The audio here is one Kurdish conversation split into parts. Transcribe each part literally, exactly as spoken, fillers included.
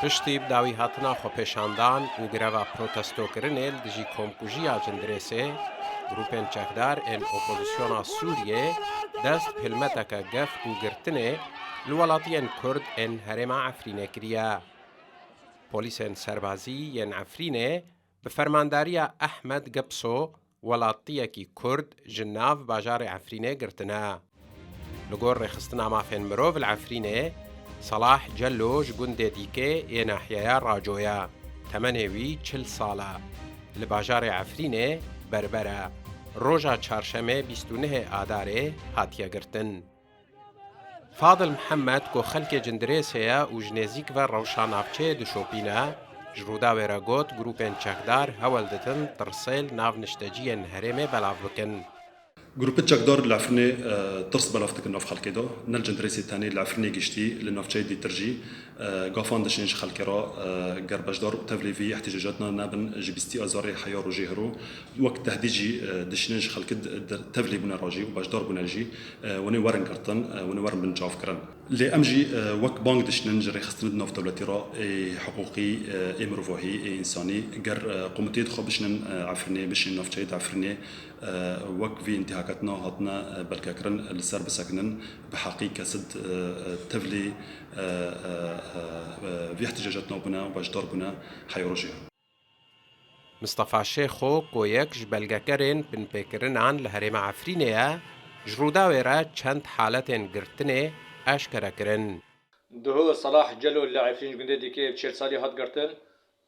Piştî bi dawî hatina xwepêşandan û greva protestokirinê li dijî komkujiya Cindirêsê, grûpên çekdar ên opozisyona Sûriyê dest bi hilmeteke gef û girtinê li welatiyên Kurd ên herêma Efrînê kiriye. Polîsên serbazî yên Efrînê bi fermandariya Ehmed Gipso welatiyekî Kurd ji nav bajarê Efrînê girtine. Li gor Rêxistina Mafên Mirov li Efrînê, Salah Cello ji gundê Dîkê yê nahyeya Raco ye. Temenê wî çil sal e. Li bajarê Efrînê berber e. Roja çarşemê bîst û nehê Adarê hatiye girtin. Fadil Mihemed ku xelkê Cindirêsê ye û ji nêzîk ve rewşa navçeyê dişopîne, ji Rûdawê re got, grûpên çekdar hewl didin tirsê li nav nişteciyên herêmê belav bikin. Grûpê çekdar li Efrînê, e, tirs belav dikin nav xelkê de. Ne li Cindirêsê tenê, li Efrînê giştî, li navçeyê dîtir jî, e, gafan dişînin ji xelkê re, e, ger beşdar û tevlî vî îhtîcacatna nebin, ji bîstî Azarê heya rojê hiro, wek tehdîd jî, e, dişînin ji xelkê di, di, tevlî bûne re jî û beşdar bûne jî, e, hûnê werin girtin, e, hûnê werin binçavkirin. Lê em jî, e, wek bang dişînin ji rêxistinê di navdewletî re ê hiqûqî, e, ê mirovahî, ê însanî, ger, e, komiteyê dixwe bişînin, e, Efrînê, bişînin navçeyê di Efrînê, e, wek vî întîhaketina hatine, e, belkekirin, li ser bisekinin, bi heqî kesid, e, e, tevlî, e, e, e, e, vî îhtîcacatna bûne û beşdar bûne heya rojê. Mistefa Şêxo ku yek ji belgekerên binpêkirinan li herêma Efrînê ye, ji Rûdawê re çend haletên girtinê eşkere kirin. Duhû Salah Celo li Efrîn ji gundê Dîkê bi çêl salî hat girtin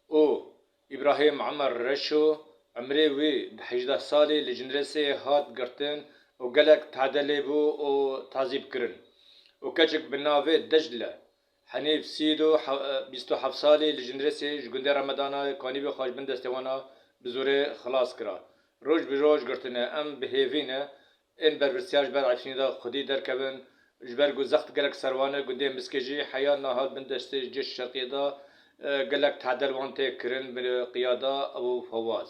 û Îbrahîm Emer Reşo, emrê wî di hejdeh salî, li Cindirêsê hat girtin û gelek tehde lê bû û tazîb kirin. Û keçik bi navê Decle, Henîf Sîd û he-, bîst û heft salî, li Cindirêsê ji gundê Remedana Kanîbê xwe ji bin destê wan a bi zorê xilas kira. Roj bi roj girtine, em bi hêvî ne ên berpirsiyar ji ber Efrînê de xwedî derkevin, ji ber ku zext gelek ser wan e, gundê Miskê jî heya niha bin destê Cêş Şerqiyê de, e, gelek tehde li wan tê kirin, bi qiyada Ebû Fewaz.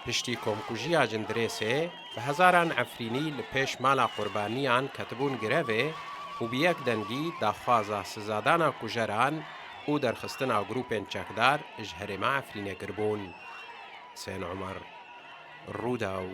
Piştî komkujiya Cindirêsê, bi hezaran Efrînî li pêş mala qurbaniyan ketibûn grevê û bi yek dengî daxwaza sizadana kujeran û derxistina grûpên çekdar ji herêma Efrînê kiribûn. Husên Omer, Rûdaw.